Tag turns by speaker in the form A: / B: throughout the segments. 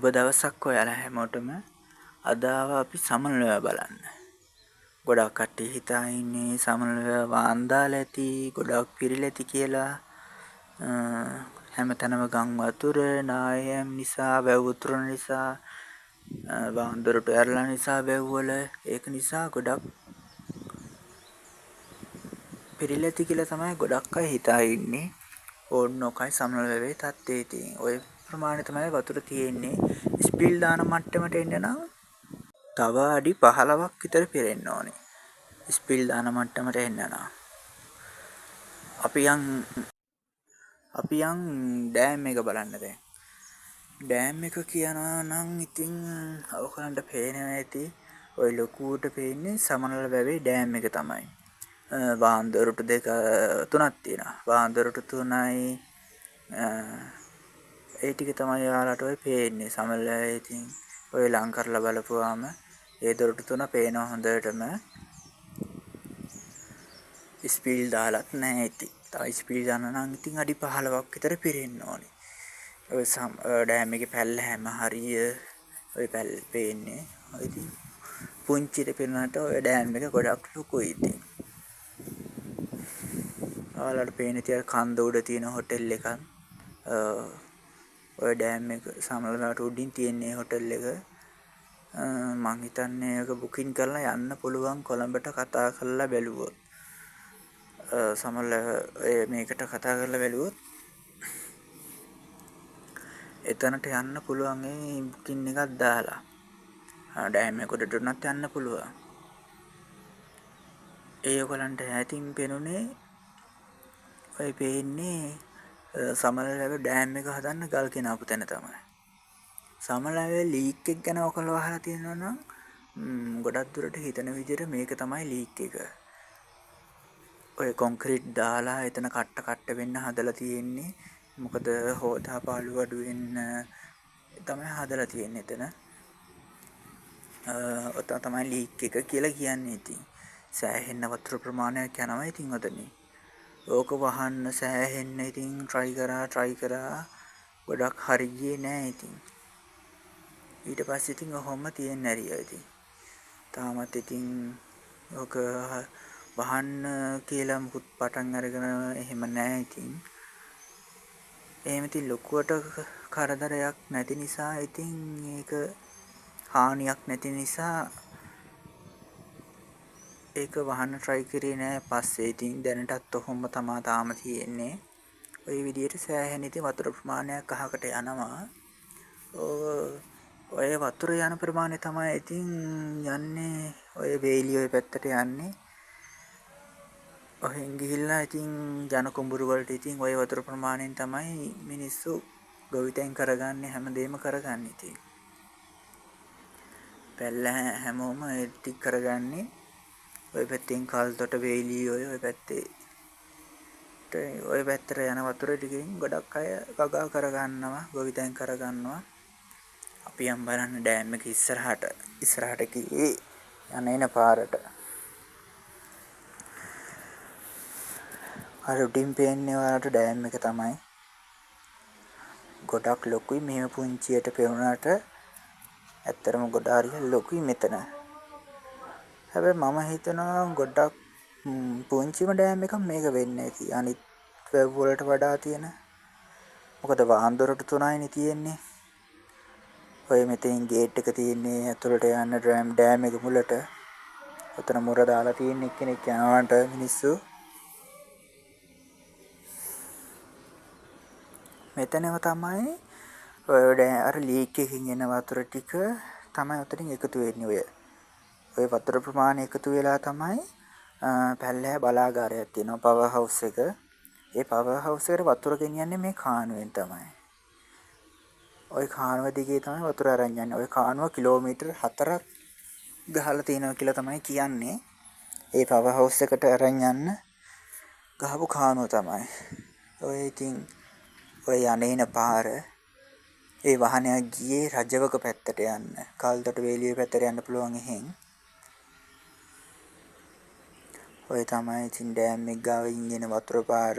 A: සුබ දවසක් ඔයාලා හැමෝටම. අද ආවා අපි සමනලව බලන්න. ගොඩක් කට්ටිය හිතා ඉන්නේ සමනලව වාන්දාලා ඇති, ගොඩක් පිරීලා ඇති කියලා. හැමතැනම ගම් වතුර, නායම් නිසා, වැව් උතුරන නිසා, වාන් දොරටු ඇරලා නිසා වැව් වල, ඒක නිසා ගොඩක් පිරීලා ඇති කියලා තමයි ගොඩක් අය හිතා ඉන්නේ. ඕන්න ඔකයි සමනල වැවේ තත්ත්වය ඉතින්. ඔය ප්‍රමාණය තමයි වතුර තියෙන්නේ. ස්පීල් දාන මට්ටමට එන්න නම් තව අඩි 15ක් විතර පිරෙන්න ඕනේ. ස්පීල් දාන මට්ටමට එන්න නම්. අපි යන් අපි යන් ඩෑම් එක බලන්න දැන්. ඩෑම් එක කියනවා නම් ඉතින් ඔයගොල්ලන්ට පේනවා ඇති. ඔය ලොකුවට පේන්නේ සමනල වැවේ ඩෑම් එක තමයි. වාහන දොරටු දෙක තුනක් තියෙනවා. වාහන දොරටු තුනයි ඒ ටික තමයි ඔයාලට ඔය පේන්නේ. සමනල වැවේ ඉතින් ඔය ලං කරලා බලපුවාම ඒ දොරටු තුන පේනවා හොඳටම. ස්පීල් දාලත් නෑ ඉතින්. තව ස්පීල් දාන්න නම් ඉතින් අඩි 15ක් විතර පිරෙන්න ඕනේ. ඔය ඩෑම් එකේ පැල්ල හැම හරිය ඔය පැල් පේන්නේ. ඔය ඉතින් පුංචිට පෙනුනට ඔය ඩෑම් එක ගොඩක් ලොකුයි ඉතින්. ඔයාලට පේන ඉතින් අර කන්ද උඩ තියෙන හොටෙල් එකක්. ඔය ඩෑම් එක සමනල වැවට උඩින් තියෙන හොටෙල් එක. මං හිතන්නේ ඒක බුකින් කරලා යන්න පුළුවන් කොළඹට කතා කරලා බැලුවොත්. සමනල මේකට කතා කරලා බැලුවොත් එතනට යන්න පුළුවන් ඒ බුකින් එකක් දාලා. ඩෑම් එක උඩට උනත් යන්න පුළුවන්. ඒ ඔයගලන්ට ඈතින් පෙනුනේ ඔය පේන්නේ සමනල වැව ඩෑම් එක හදන්න ගල් ගෙනාපු තැන තමයි. සමනල වැවේ ලීක් එක ගැන ඔයගොල්ලෝ අහලා තියෙනවා නම් ගොඩක් දුරට හිතන විදිහට මේක තමයි ලීක් එක. ඔය කොන්ක්‍රීට් දාලා එතන කට්ට කට්ට වෙන්න හදලා තියෙන්නේ. මොකද හෝදා පාළු අඩු වෙන්න තමයි හදලා තියෙන්නේ එතන. ඔතන තමයි ලීක් එක කියලා කියන්නේ ඉතින්. සෑහෙන්න වතුර ප්‍රමාණයක් යනවා ඉතින් ඔතනින්. ඕක වහන්න සෑහෙන්න ඉතින් ට්‍රයි කරා ගොඩක් හරි ගියේ නෑ ඉතින්. ඊට පස්සේ ඉතින් ඔහොම තියෙන්න ඇරියා ඉතින්. තාමත් ඉතින් ඕක වහන්න කියලා මුකුත් පටන් අරගෙන එහෙම නෑ ඉතින්. එහෙම ඉතින් ලොකුවට කරදරයක් නැති නිසා ඉතින් ඒක හානියක් නැති නිසා ඒක වහන්න ට්‍රයි කරේ නෑ පස්සේ. ඉතින් දැනටත් ඔහොම තමා තාම තියෙන්නේ. ඔය විදිහට සෑහෙන ඉතින් වතුර ප්‍රමාණයක් අහකට යනවා. ඔය වතුර යන ප්‍රමාණය තමයි ඉතින් යන්නේ ඔය වේලිය ඔය පැත්තට යන්නේ. ඔහෙන් ගිහිල්ලා ඉතින් ජන කුඹුරු වලට ඉතින් ඔය වතුර ප්‍රමාණයෙන් තමයි මිනිස්සු ගොවිතැන් කරගන්නේ, හැමදේම කරගන්නේ ඉතින්. පැල්ල හැමෝම ඒ ටික කරගන්නේ ඔය පැත්තෙන් කල්තොට වේලී ඔය පැත්තේ ඔය පැත්තට යන වතුර ටිකෙන් ගොඩක් අය වගා කරගන්නවා, ගොවිතැන් කරගන්නවා. අපි යම් බලන්න ඩෑම් එක ඉස්සරහට කිව්වේ යන එන පාරට. අර උඩින් පේන්නේ ඔයාලට ඩෑම් එක තමයි. ගොඩක් ලොකුයි මෙහෙම පුංචියට පෙනුනට ඇත්තටම ගොඩාක් ලොකුයි මෙතන. හැබැයි මම හිතනවා ගොඩක් පුංචිම ඩෑම් එකක් මේක වෙන්න ඇති අනිත් වැව් වලට වඩා තියෙන. මොකද වාහන දොරටු තුනයිනේ තියෙන්නේ. ඔය මෙතෙන් ගේට් එක තියෙන්නේ ඇතුළට යන්න ඩෑම් එක මුලට. ඔතන මුර දාලා තියෙන එක්කෙනෙක් යනවාට මිනිස්සු. මෙතනම තමයි ඔය අර ලීක් එකකින් එන වතුර ටික තමයි ඔතනින් එකතු වෙන්නේ. ඔය වතුර ප්‍රමාණය එකතු වෙලා තමයි පැල්ලෑ බලාගාරයක් තියෙනවා පවර් හවුස් එක. ඒ පවර් හවුස් එකට වතුර ගෙනියන්නේ මේ කානුවෙන් තමයි. ඔය කානුව දිගේ තමයි වතුර අරන් යන්නේ. ඔය කානුව කිලෝමීටර් 4ක් ගහලා තියෙනවා කියලා තමයි කියන්නේ. ඒ පවර් හවුස් එකට අරන් යන්න ගහපු කානුව තමයි. ඔය ඉතින් ඔය යන්නේන පාර ඒ වාහනයක් ගියේ රජවක පැත්තට යන්න. කල්තොට වේලිය පැත්තට යන්න පුළුවන් එහෙන්. ඔය තමයි ඉතින් ඩෑම් එක ගාවින් එන වතුර පාර.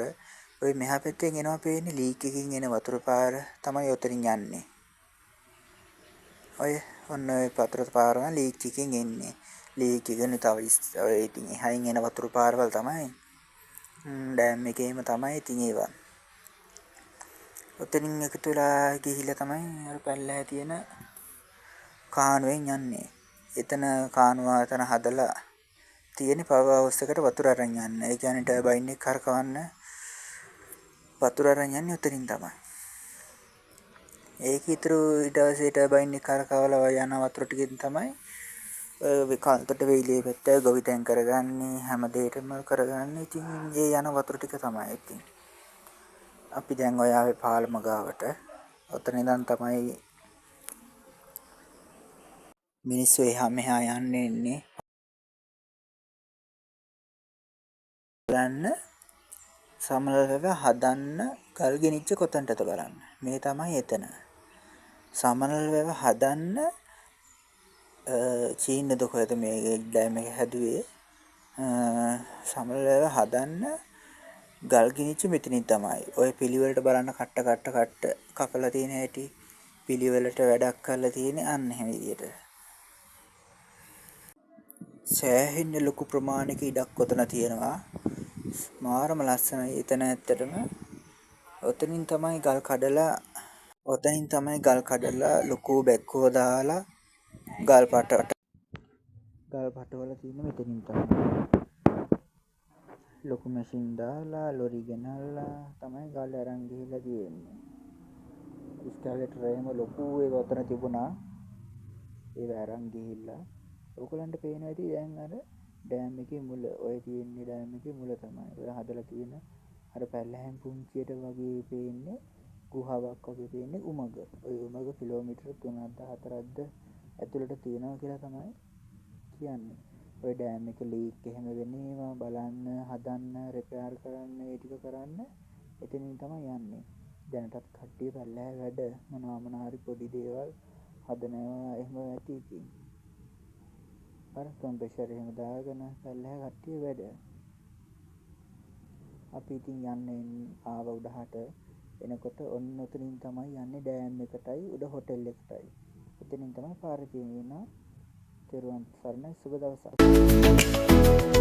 A: ඔය මෙහා පැත්තෙන් එනවා පේන්නේ ලීක් එකකින් එන වතුර පාර තමයි ඔතනින් යන්නේ. ඔය ඔන්න ඔය වතුර පාර ලීක් එකෙන් එන්නේ. ලීක් එකෙන් තව ඔය ඉතින් එහායින් එන වතුර පාරවල් තමයි ඩෑම් එකේම තමයි ඉතින් ඒවා. ඔතනින් එකතු වෙලා ගිහිල්ලා තමයි අර පැල්ලෑ තියෙන කානුවෙන් යන්නේ. එතන කානුව එතන හදලා තියෙන පවර් හවුස් එකට වතුර අරන් යන්න. ඒ කියන්නේ ටර්බයින් එක කරකවන්න වතුර අරන් යන්නේ ඔතනින් තමයි. ඒක ඉතුරු ඊට පස්සේ ටර්බයින් එක කරකවලා යන වතුර ටිකෙන් තමයි ඔය කල්තොට වෙයිලේ පැත්ත ගොවිතැන් කරගන්නේ, හැම දෙයකම කරගන්නේ. ඉතින් ඒ යන වතුර ටික තමයි ඉතින්. අපි දැන් ඔය ආවේ පාලම ගාවට. ඔතන ඉඳන් තමයි මිනිස්සු එහා මෙහා යන්න එන්නේ. බලන්න සමනල වැව හදන්න ගල් ගෙනිච්ච කොතනටද බලන්න. මේ තමයි එතන. සමනල වැව හදන්න චීනද කොහෙද මේ ඩෑම් එක හැදුවේ. සමනල වැව හදන්න ගල් ගෙනිච්ච මෙතනින් තමයි. ඔය පිළිවෙලට බලන්න කට්ට කට්ට කට්ට කපලා තියෙන හැටි, පිළිවෙලට වැඩක් කරලා තියෙන අන්න එහෙම විදියට. සෑහෙන්න ලොකු ප්‍රමාණයක ඉඩක් ඔතන තියෙනවා. මාරම ලස්සනයි එතන ඇත්තටම. ඔතනින් තමයි ගල් කඩලා ඔතනින් තමයි ගල් කඩලා ලොකු බැක්කෝ දාලා ගල් පටවල තියෙන මෙතනින් තමයි. ලොකු මැෂින් දාලා ලොරි ගෙනල්ලා තමයි ගල් අරන් ගිහිල්ලා තියෙන්නේ. ඉස්කැලේටර් එහෙම ලොකු ඒවා ඔතන තිබුණා. ඒවා අරන් ගිහිල්ලා ඔයගොල්ලන්ට පේනවා ඇති දැන් අර ඩෑම් එකේ මුල. ඔය තියෙන්නේ ඩෑම් එකේ මුල තමයි. ඔය හදලා තියෙන අර පැල්ලහැන් පුංචියට වගේ පේන්නේ ගුහාවක් වගේ පේන්නේ උමග. ඔය උමග කිලෝමීටර් 3ක්ද 4ක්ද ඇතුළට තියෙනවා කියලා තමයි කියන්නේ. ඔය ඩෑම් එක ලීක් එහෙම වෙන ඒවා බලන්න, හදන්න, රිපෙයාර් කරන්න, ඒ ටික කරන්න එතනින් තමයි යන්නේ. දැනටත් කට්ටිය පැල්ලෑ වැඩ මොනවා මොනවා හරි පොඩි දේවල් හදනවා එහෙම ඇති ඉතින්. අර කම්ප්‍රෙෂර් එහෙම දාගෙන පැල්ලෑ කට්ටිය වැඩ. අපි ඉතින් යන්න ආව උඩහට එනකොට ඔන්න ඔතනින් තමයි යන්නේ ඩෑම් එකටයි උඩ හොටෙල් එකටයි. එතනින් තමයි පාර තියෙන්නේ. තෙරුවන් සරණයි, සුබ දවසක්.